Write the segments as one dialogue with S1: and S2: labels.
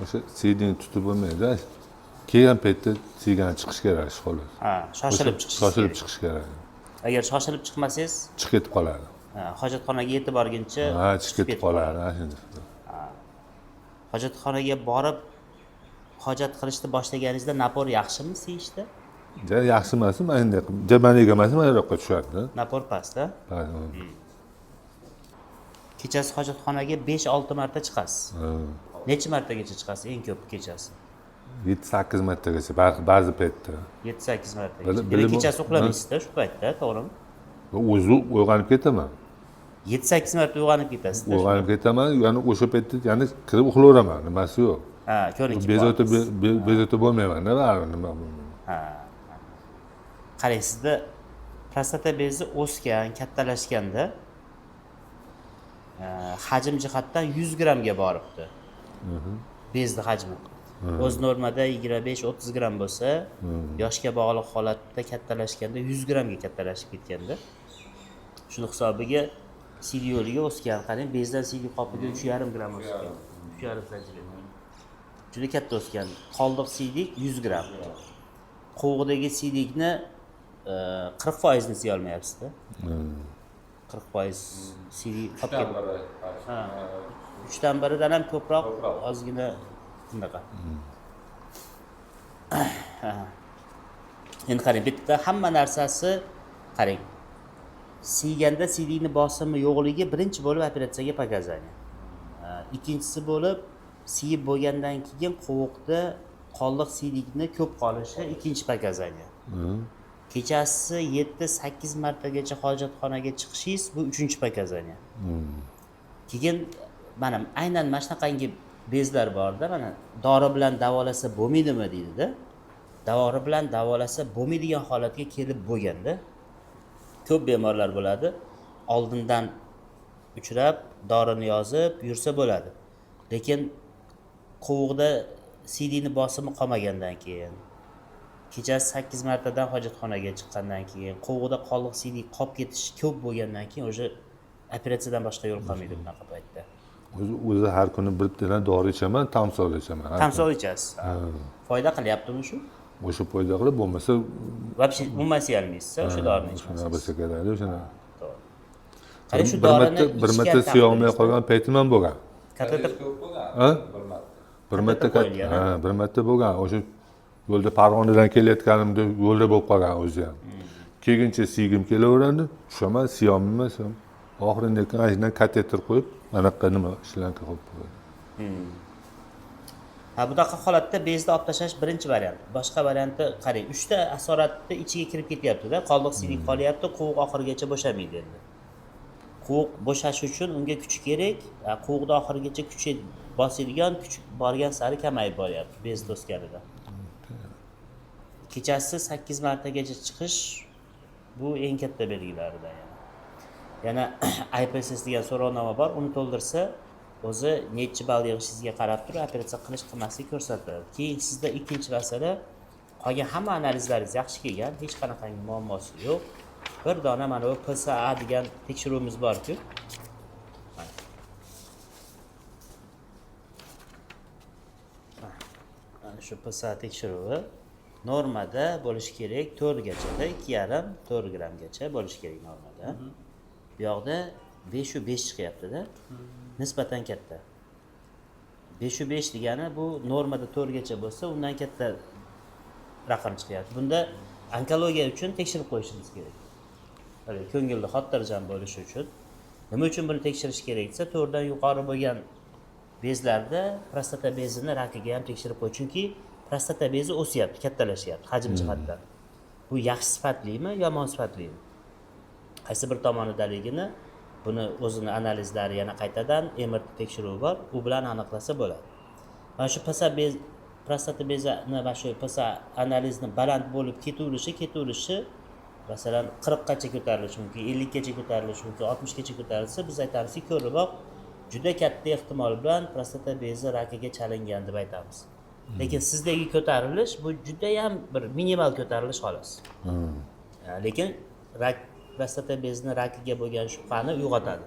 S1: O'sha siydigini tutib bo'lmaydi. Kelgan paytda siygani chiqish kerak shu holat.
S2: Ha, shoshilib chiqish.
S1: Shoshilib chiqish kerak.
S2: Agar shoshilib chiqmasangiz,
S1: Chiqib ketib qoladi.
S2: ha, hojatxonaga yetib borguncha
S1: Ha, chiqib ketib qoladi. Ha, shunday.
S2: Hojatxonaga borib hojat qilishni boshlaganingizda napor yaxshimi siyishda?
S1: Ja yaxshi emas, man endi ja maniga emas, mana yoqqa tushadi.
S2: Napor pastda.
S1: Ha,
S2: Kechasi hojatxonaga 5-6 marta chiqasiz. Necha martagacha chiqasiz eng ko'p kechasi?
S1: 7-8 martagacha ba'zi paytda.
S2: 7-8 martagacha.
S1: Bilib-
S2: Demak,
S1: bilib-
S2: kechasi uxlamaysizda shu paytda, to'g'rimi?
S1: O'zi uyg'onib ketaman.
S2: 7-8 marta uyg'onib ketasizda.
S1: Uyg'onib ketaman, ya'ni o'sha paytda yana kirib uxlayveraman, nimasi yo'q.
S2: Ha, ko'nikib
S1: Bezovta
S2: qolasiz.
S1: bezovta bo'lmayman, baribir nima.
S2: Ha. Qarang, sizda prostata bezi o'sgan, kattalashganda hajm jihatdan 100 grammga boribdi. Bezni hajmi. O'z normada 25-30 gramm bo'lsa, yoshga bog'liq holatda kattalashganda 100 grammga kattalashib ketganda, shuni hisobiga siydik yo'liga o'sgan. Qarang, bezdan siydik qopiga 3,5 gramm o'sgan. 3,5 santimetr. Juda katta o'sgan. Qoldiq siydik 100 gramm. Qovug'idagi siydikni 40%ni siya olmayapsizda. 40% siydik qolib
S3: Uchdan
S2: ketdi.
S3: biri.
S2: Ha. Uchdan biridan ham ko'proq,
S3: Ko'proq.
S2: ozgina bunaqa. Ha. Endi qarang, bitta hamma narsasi qarang. Siyganda siydikni bosimi yo'qligi birinchi bo'lib operatsiyaga показания. Ha, ikkinchisi bo'lib siyib bo'lgandan keyin qovoqda qoldiq siydikni ko'p qolishi ikkinchi показания. Kechasi 7-8 martagacha hojatxonaga chiqishingiz bu uchinchi показания. Keyin mana aynan mana shunaqangi bezlar borda, mana dori bilan davolasa bo'lmaydimi deydida. Dori bilan davolasa bo'lmaydigan holatga kelib bo'lganda ko'p bemorlar bo'ladi. Oldindan uchrab dorini yozib yursa bo'ladi. Lekin qovoqda siydikni bosimi qolmagandan keyin, kechasi 8 martadan hojatxonaga chiqqandan keyin, qovoqda qoldiq siydik qolib ketishi ko'p bo'lgandan keyin уже operatsiyadan boshqa yo'l qolmaydi bunaqa paytda.
S1: O'zi har kuni bir bittadan dori ichaman, tamsol ichaman. Har
S2: Tamsol ichasiz. Foyda qilyaptimi shu?
S1: kuni. O'sha foyda qilib, bo'lmasa
S2: Вообще umuman siyolmaysiz o'sha dorini
S1: shunaqa
S2: ichmasangiz.
S1: bo'lsa kerak, o'shani.
S2: To'g'ri. Qarang, shu
S1: Bir
S2: dorini
S1: marta bir marta
S2: ichgan
S1: siya olmay
S2: taqdiringizda
S1: qolgan paytim ham bo'lgan.
S2: Kateter
S3: ko'p bo'lgan.
S1: Ha?
S3: Bir marta.
S1: Bir marta
S2: Kateter qo'yilgan,
S1: ha, bir marta bo'lgan. O'sha yo'lda Farg'onadan kelayotganimda yo'lda bo'lib qolgan o'zi ham. Kelguncha siygim kelaveradi, tushaman, siyolmayman. Oxirini ana shundan kateter qo'yib, anaqa nima shlanka qo'yib qo'yadi.
S2: Ha, bunaqa holatda bezni olib tashlash birinchi variant. Boshqa varianti qarang, 3 ta asoratni ichiga kirib ketyapti-da, qoldiq siydik qolyapti, qovoq oxirigacha bo'shamaydi endi. Qovoq bo'shashi uchun unga kuch kerak. Qovoqda oxirigacha kuchi bosadigan kuch borgan sari kamayib boryapti bez to'sganida. Kechasi 8 martagacha chiqish bu eng katta belgilaridan yana. Yana IPSS degan so'rovnoma bor, uni to'ldirsa o'zi nechi ball yig'ishingizga qarab turib operatsiya qilish qilmaslik ko'rsatiladi. Keyin sizda ikkinchi masala, qolgan hamma analizlaringiz yaxshi kelgan, hech qanaqangi muammosi yo'q. Bir dona mana bu PSA degan tekshiruvimiz bor-ku. Mana shu PSA tekshiruvi normada bo'lishi kerak 4gachada, 2,5 4 grammgacha bo'lishi kerak normada. Bu yoqda 5,5 chiqyapti-da. Nisbatan katta. 5,5 degani bu normada 4gacha bo'lsa, undan katta raqam chiqyapti. Bunda onkologiya uchun tekshirib qo'yishimiz kerak. Hali ko'ngilda xotirjam bo'lishi uchun. Nima uchun buni tekshirish kerak desa, 4 dan yuqori bo'lgan bezlarda prostata bezini rakiga ham tekshirib qo'y. Chunki prostata bezi o'syapti, kattalashyapti hajm jihatdan. Bu yaxshi sifatlimi, yomon sifatlimi? Qaysi bir tomonidaligini buni o'zini analizlari yana qaytadan MRT tekshiruvi bor, u bilan aniqlasa bo'ladi. Mana shu PSA bez, prostata bezini mana shu PSA analizni baland bo'lib ketaverishi, masalan 40 gacha ko'tarilishi mumkin, 50 gacha ko'tarilishi mumkin, 60 gacha ko'tarilsa, biz aytamizki, ko'riboq juda katta ehtimol bilan prostata bezi rakiga chalingan deb aytamiz. Lekin sizdagi ko'tarilish bu juda ham bir minimal ko'tarilish xolos. Lekin rak, prostata bezini rakiga bo'lgan shubhani uyg'otadi.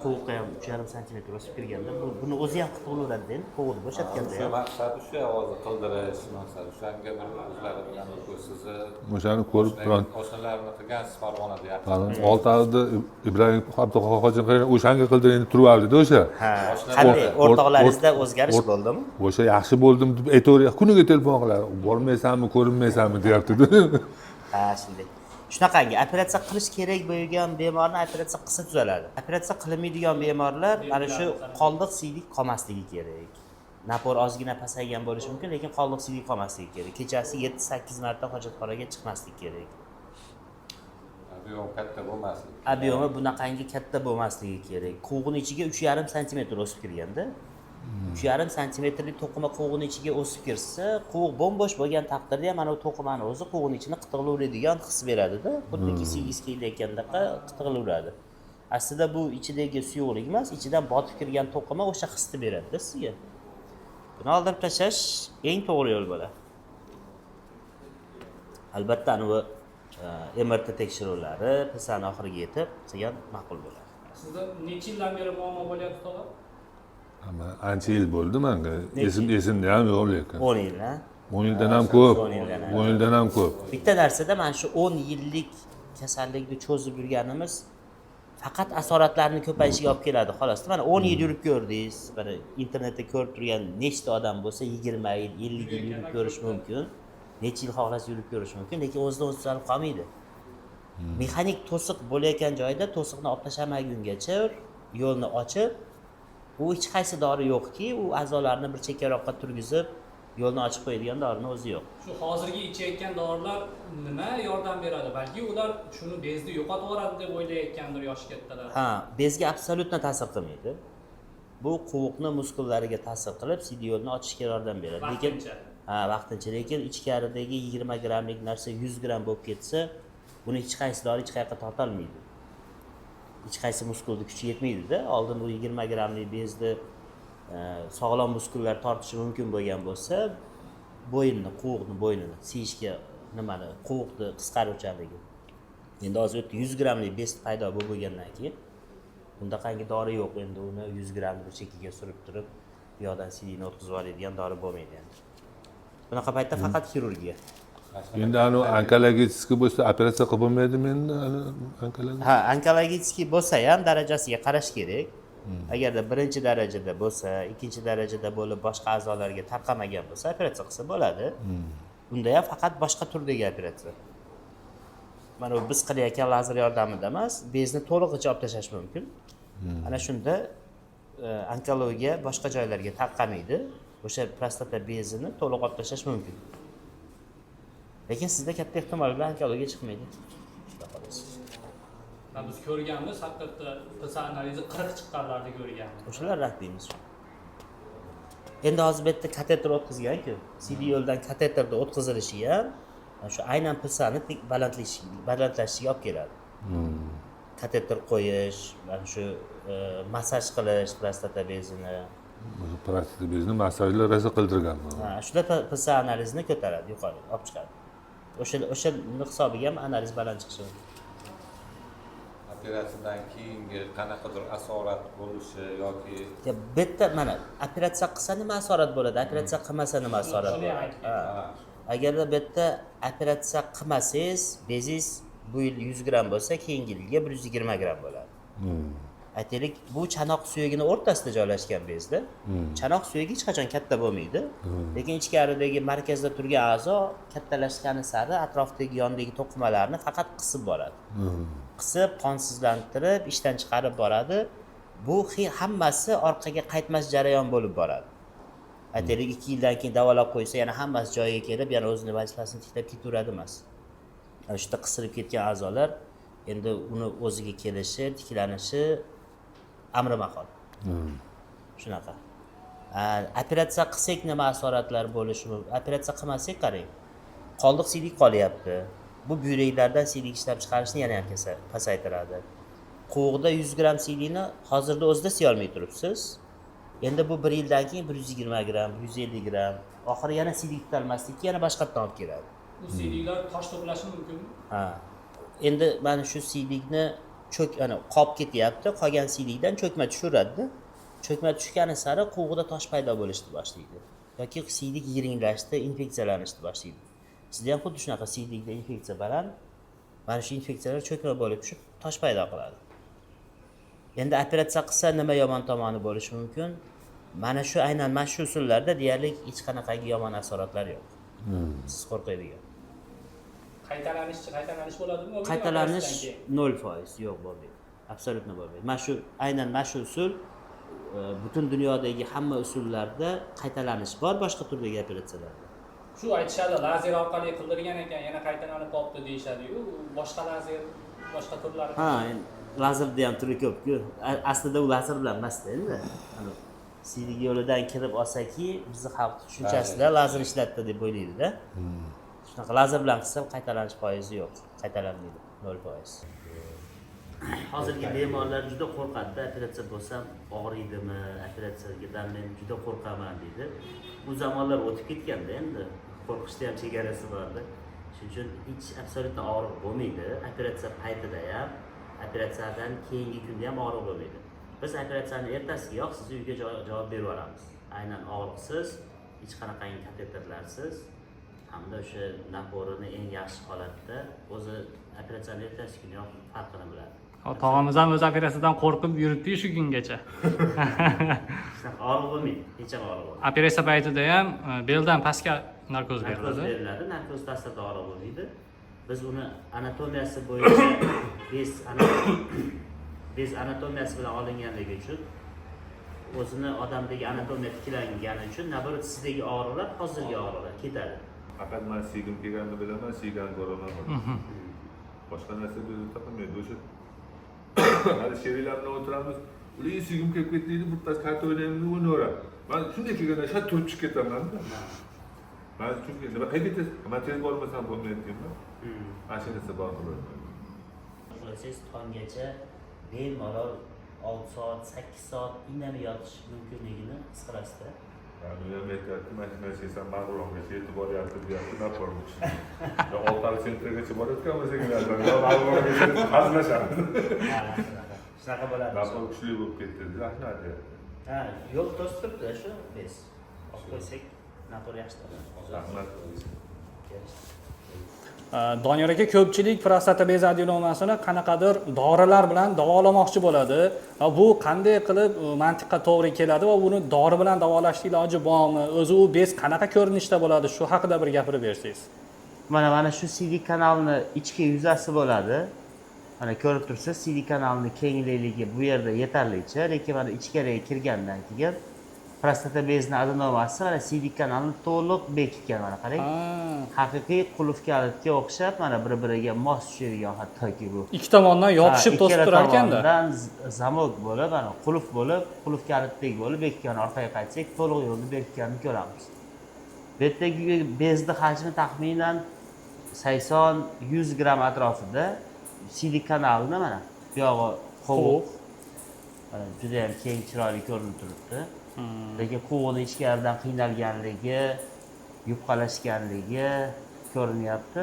S2: Qovuqqa ham 3,5 santimetr o'sib kirganda, buni o'zi ham qitiqlaveradi endi, qovuqni bo'shatganda
S3: O'sha
S2: ham.
S3: Maqsadi shu, hozir qildirish maqsadi o'shanga bir o'zlari bilan sizni
S1: O'shani ko'rib biron
S3: oshnalarini qilgansiz Farg'onada yaqin.
S1: Farg'ona Oltiariqda Ibrohim Abduqahhor hojini qilgan, o'shanga qildir endi turib o'sha.
S2: Ha, qanday, o'rtoqlaringizda o'zgarish bo'ldimi?
S1: O'sha yaxshi bo'ldim deb aytaveryapti, kuniga telefon qiladi, bormaysanmi, ko'rinmaysanmi deyaptida.
S2: Ha, shunday. Shunaqangi operatsiya qilish kerak bo'lgan bemorni operatsiya qilsa tuzaladi. Operatsiya qilinmaydigan bemorlar mana shu qoldiq siydik qolmasligi kerak. Напор ozgina pasaygan bo'lishi mumkin, lekin qoldiq siydik qolmasligi kerak. Kechasi 7-8 marta hojatxonaga chiqmaslik kerak.
S3: Объем katta bo'lmasligi.
S2: Объем i bunaqangi katta bo'lmasligi kerak. Quvug'ini ichiga 3,5 santimetr o'sib kirganda, 3,5 santimetrlik to'qima quvug'ini ichiga o'sib kirsa, quvuq bo'm-bo'sh bo'lgan taqdirda ham mana bu to'qimani o'zi quvug'ini ichini qitiqlaveradigan his beradida, xuddiki siygingiz kelayotgandaqa qitiqlaveradi. Aslida bu ichidagi suyuqlik emas, ichidan botib kirgan to'qima o'sha hisni beradida sizga. Buni oldirib tashlash eng to'g'ri yo'l bo'ladi. Albatta, anavi MRT tekshiruvlari PSAni oxiriga yetib qilgan ma'qul bo'ladi.
S4: Sizda necha yildan beri muammo bo'lyapti, tog'a?
S1: Ama ancha yil bo'ldi manga.
S2: Necha
S1: Esim
S2: yil?
S1: Esimda ham yo'q lekin.
S2: 10 yil, ha?
S1: 10 yildan ham ko'p.
S2: 10 yildan ham.
S1: 10 yildan ham ko'p.
S2: Bitta narsada mana shu 10 yillik kasallikni cho'zib yurganimiz faqat asoratlarni ko'payishiga olib keladi, xolos. Mana 10 yil yurib ko'rdingiz, mana internetda ko'rib turgan nechta odam bo'lsa 20 yil, 50 yil yurib ko'rish mumkin. Necha yil xohlasa yurib ko'rish mumkin, lekin o'zidan o'zi tuzalib qolmaydi. Mexanik to'siq bo'layotgan joyda to'siqni olib tashlamagungacha yo'lni ochib, u hech qaysi dori yo'qki, u a'zolarni bir chekkaroqqa turgizib, yo'lni ochib qo'yadigan dorini o'zi yo'q.
S4: Shu hozirgi ichayotgan dorilar nima yordam beradi? Balki ular shuni bezni yo'qotib yuboradi deb o'ylayotgandir yoshi kattalar.
S2: Ha, bezga абсолютно ta'sir qilmaydi. Bu quvuqni muskullariga ta'sir qilib, siydik yo'lini ochishga yordam beradi. Lekin
S4: Vaqtincha.
S2: Ha, vaqtincha, lekin ichkaridagi 20 grammlik narsa 100 gramm bo'lib ketsa, buni hech qaysi dori hech qayoqqa tortolmaydi. Hech qaysi muskulni kuchi yetmaydida. Oldin u 20 grammlik bezni sog'lom muskullar tortishi mumkin bo'lgan bo'lsa, bo'yinni, quvuqni bo'ynini siyishga nimani, quvuqni qisqaruvchanligi. Endi hozir u yerda 100 grammlik bez paydo bo'lib bo'lgandan keyin bundaqangi dori yo'q. Endi uni 100 grammni bir chekkaga surib turib, bu yoqdan siydikni o'tkazib yuboradigan dori bo'lmaydi endi. Bunaqa paytda faqat xirurgiya.
S1: Endi anavi онкологический bo'lsa, operatsiya qilib bo'lmaydimi endi onkologiya?
S2: Ha, онкологический bo'lsa ham darajasiga qarash kerak. Agarda birinchi darajada bo'lsa, ikkinchi darajada bo'lib boshqa a'zolarga tarqamagan bo'lsa, operatsiya qilsa bo'ladi. Unda ham faqat boshqa turdagi operatsiya. Mana bu biz qilayotgan lazer yordamida emas, bezni to'lig'icha olib tashlash mumkin. Ana shunda onkologiya boshqa joylarga tarqamaydi. O'sha prostata bezini to'liq olib tashlash mumkin. Lekin sizda katta ehtimol bilan onkologiya chiqmaydi. Xudo xohlasa.
S4: Ha, biz ko'rganmiz, haqiqatda PSA analizi 40 chiqqanlarni ko'rganmiz.
S2: O'shalar rak deymiz. Endi hozir bu yerda kateter o'tkazgan-ku. Siydik yo'ldan kateterni o'tkazilishi ham mana shu aynan PSAni balandlashishiga olib keladi. Kateter qo'yish, mana shu massaj qilish prostata bezini.
S1: Prostata bezini massajlar rosa qildirganman.
S2: Ha, shular PSA analizini ko'taradi, yuqori olib chiqadi. O'sha hisobiga ham analiz baland chiqishi mumkin.
S3: Operatsiyadan keyingi qanaqadir asorat bo'lishi yoki
S2: Ya, bu yerda mana operatsiya qilsa nima asorat bo'ladi, operatsiya qilmasa nima asorat
S4: Shuni ham
S2: bo'ladi?
S4: aytib
S2: Ha.
S3: Ha,
S2: Agarda bu yerda operatsiya qilmasangiz, bezingiz bu yil 100 gramm bo'lsa, keyingi yilga 120 gramm bo'ladi. Aytaylik, bu chanoq suyagini o'rtasida joylashgan bezda. Chanoq suyagi hech qachon katta bo'lmaydi. Lekin ichkaridagi markazda turgan a'zo kattalashgani sari atrofdagi yondagi to'qimalarni faqat qisib boradi. Qisib, qonsizlantirib, ishdan chiqarib boradi. Bu hammasi orqaga qaytmas jarayon bo'lib boradi. Aytaylik, 2 yildan keyin davolab qo'ysa, yana hammasi joyiga kelib, yana o'zini vazifasini tiklab ketaveradi emas. Ana shu yerda qisilib ketgan a'zolar endi uni o'ziga kelishi, tiklanishi amri mahol. Shunaqa. Operatsiya qilsak nima asoratlar bo'lishi mumkin? Operatsiya qilmasak qarang, qoldiq siydik qolyapti. Bu buyraklardan siydik ishlab chiqarishni yana ham pasaytiradi. Qovuqda 100 gramm siydikni hozirda o'zida siyolmay turibsiz. Endi bu bir yildan keyin 120 gramm, 150 gramm, oxiri yana siydik tutolmaslikka yana boshqatdan olib keladi.
S4: U siydiklar tosh to'plashi mumkinmi?
S2: Ha. Endi mana shu siydikni Cho'k ana qop ketyapti, qolgan siydikdan cho'kma tushaveradida. Cho'kma tushgani sari quvug'ida tosh paydo bo'lishni boshlaydi yoki siydik yiringlashdi, infeksiyalanishni boshlaydi. Sizda ham xuddi shunaqa siydikda infeksiya baland, mana shu infeksiyalar cho'kma bo'lib tushib tosh paydo qiladi. Endi operatsiya qilsa nima yomon tomoni bo'lishi mumkin? Mana shu, aynan mana shu usullarda deyarli hech qanaqangi yomon asoratlar yo'q siz qo'rqadigan.
S4: Qaytalanishchi, qaytalanish bo'ladimi? Bo'lmaymi
S2: Qaytalanish
S4: operatsiyadan keyin?
S2: 0% yo'q, bo'lmaydi, абсолютно bo'lmaydi. Mana shu, aynan mana shu usul, butun dunyodagi hamma usullarda qaytalanish bor, boshqa turdagi operatsiyalarda.
S4: Shu aytishadi, lazer orqali qildirgan ekan, yana qaytalanib qolibdi deyishadiyu. Boshqa lazer, boshqa turlari.
S2: Ha, endi lazerni ham turi ko'pku. Aslida u lazer bilan emasda, endi ani siydik yo'lidan kirib olsaki, bizni xalq tushunchasida lazer ishlatdi deb o'ylaydida. Shunaqa lazer bilan qilsa qaytalanish foizi yo'q, qaytalanmaydi, 0%. Hozirgi bemorlar juda qo'rqadida, operatsiya bo'lsam og'riydimi, operatsiyadan men juda qo'rqaman deydi. U zamonlar o'tib ketganda, endi qo'rqishni ham chegarasi borda. Shuning uchun hech, абсолютно og'riq bo'lmaydi operatsiya paytida ham, operatsiyadan keyingi kunda ham og'riq bo'lmaydi. Biz operatsiyani ertasigayoq sizni uyga javob berib yuboramiz, aynan og'riqsiz, hech qanaqangi kateterlarsiz hamda o'sha напор ini eng yaxshi holatda. O'zi operatsiyani ertasi kuniyoq farqini biladi.
S4: Tog'amiz ham o'zi operatsiyadan qo'rqib yuribdi shu kungacha.
S2: Shunaqa og'riq bo'lmaydi, hech ham og'riq bo'lmaydi.
S4: Operatsiya paytida ham beldan pastga narkoz
S2: Narkoz
S4: beriladi.
S2: beriladi, narkoz ta'sirida og'riq bo'lmaydi. Biz uni anatomiyasi bo'yicha, bez anatomiyasi bilan olinganligi uchun, o'zini odamdagi anatomiya tiklangani uchun, наоборот, sizdagi og'riqlar, hozirgi og'riqlar ketadi.
S1: Faqat man siygim kelganini bilaman, siygan ko'raman, boshqa narsa bezovta qilmaydi. O'sha hali sheriklar bilan o'tiramiz, ular siygim kelib ketdi deydi, birpas karta o'ynaymiz, o'ynayveradi. Man shunday kelganda shat turib chiqib ketamanda man, chunki nima, qayerga ketasiz, man tez bormasam bo'lmaydi deyman. Mana shu narsa bor qiladi.
S2: Xohlasangiz tonggacha bemalol 6 soat, 8 soat indamay yotish mumkinligini his qilasizda.
S1: Man u ham aytyapti, mana shu narsa yesam Marg'ilongacha yetib boryapti deyapti, напор oltali центр gacha borayotgan bo'lsak, Marg'ilongacha hazillashamiz.
S2: Ha, shunaqa, shunaqa bo'ladi.
S1: Напор kuchli bo'lib ketdi, rahmat deyapti.
S2: Ha, yo'l to'sib turibdi shu bez, olib qo'ysak, напор yaxshi bo'ladi.
S1: Rahmat.
S4: Doniyor aka, ko'pchilik prostata bezi adenomasini qanaqadir dorilar bilan davolamoqchi bo'ladi. Va bu qanday qilib mantiqqa to'g'ri keladi va buni dori bilan davolashni iloji bormi? O'zi u bez qanaqa ko'rinishda bo'ladi? Shu haqida bir gapirib bersangiz.
S2: Mana shu siydik kanalni ichki yuzasi bo'ladi. Mana ko'rib turibsiz, siydik kanalni kengligi bu yerda yetarlicha, lekin mana ichkariga kirgandan keyin prostata bezini adenomasi mana siydik kanalni to'liq bekitgan, mana qarang. Haqiqiy qulf kalitga o'xshab, mana bir biriga mos tushadigan hattoki bu.
S4: Ikki tomondan yopishib
S2: Ha,
S4: to'sib
S2: ikkala
S4: turar ekanda.
S2: Tomonidan zamok bo'lib, mana qulf bo'lib, qulf kalitdek bo'lib bekitgan. Orqaga qaytsak, to'liq yo'lni bekitganini ko'ramiz. Bu yerdagi bezni hajmi taxminan 80-100 gramm atrofida. Siydik kanalini mana bu yog'i qovuq, mana judayam keng, chiroyli ko'rinib turibdi. Lekin quvug'ini ichkaridan qiynalganligi, yupqalashganligi ko'rinyapti.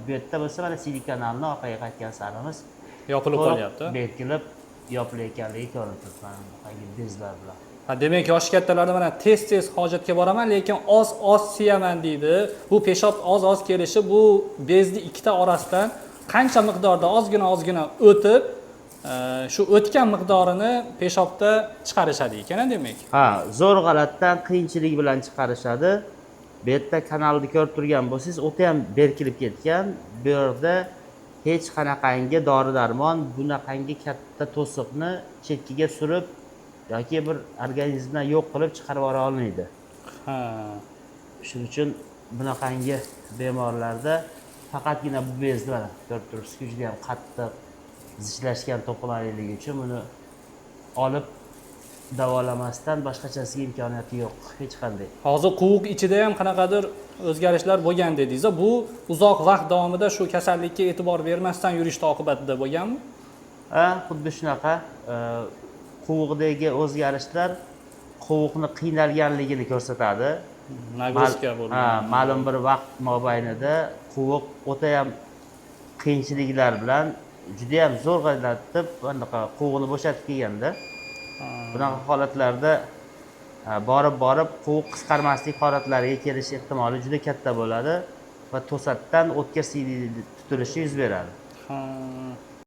S2: Bu yerda bo'lsa mana siydik kanalni orqaga qaytgan sarimiz
S4: Yopilib
S2: to'liq
S4: qolyapti.
S2: Berkilib yopilayotganligi ko'rinib turibdi mana bunaqangi bezlar bilan.
S4: Ha, demak, yoshi kattalarda mana tez tez hojatga boraman, lekin oz oz siyaman deydi. Bu peshob oz oz kelishi bu bezni ikkita orasidan qancha miqdorda ozgina ozgina o'tib, shu o'tgan miqdorini peshobda chiqarishadi ekan, demak.
S2: Ha, zo'r g'alatdan, qiyinchilik bilan chiqarishadi. Bu yerda kanalni ko'rib turgan bo'lsangiz, o'ta ham berkilib ketgan. Bu yerda hech qanaqangi dori darmon bunaqangi katta to'siqni chetkiga surib yoki bir organizmdan yo'q qilib chiqarib yubora olmaydi. Shuning uchun bunaqangi bemorlarda faqatgina bu bezni, mana ko'rib turibsizki, juda ham qattiq zichlashgan to'qimaliligi uchun buni olib davolamasdan boshqachasiga imkoniyati yo'q hech qanday.
S4: Hozir quvuq ichida ham qanaqadir o'zgarishlar bo'lgan dedingiz. Bu uzoq vaqt davomida shu kasallikka e'tibor bermasdan yurishni oqibatida bo'lganmi?
S2: Ha, xuddi shunaqa. Quvug'idagi o'zgarishlar quvuqni qiynalganligini ko'rsatadi.
S4: Нагрузка bo'lgan.
S2: Ha, ma'lum bir vaqt mobaynida quvuq o'tayam qiyinchiliklar bilan Judayam zo'rg'alatib anaqa quvug'ini bo'shatib kelganda, bunaqa holatlarda borib borib quvuq qisqarmaslik holatlariga kelish ehtimoli juda katta bo'ladi va to'satdan o'tkir siydik tutilishi yuz beradi.
S4: Ha.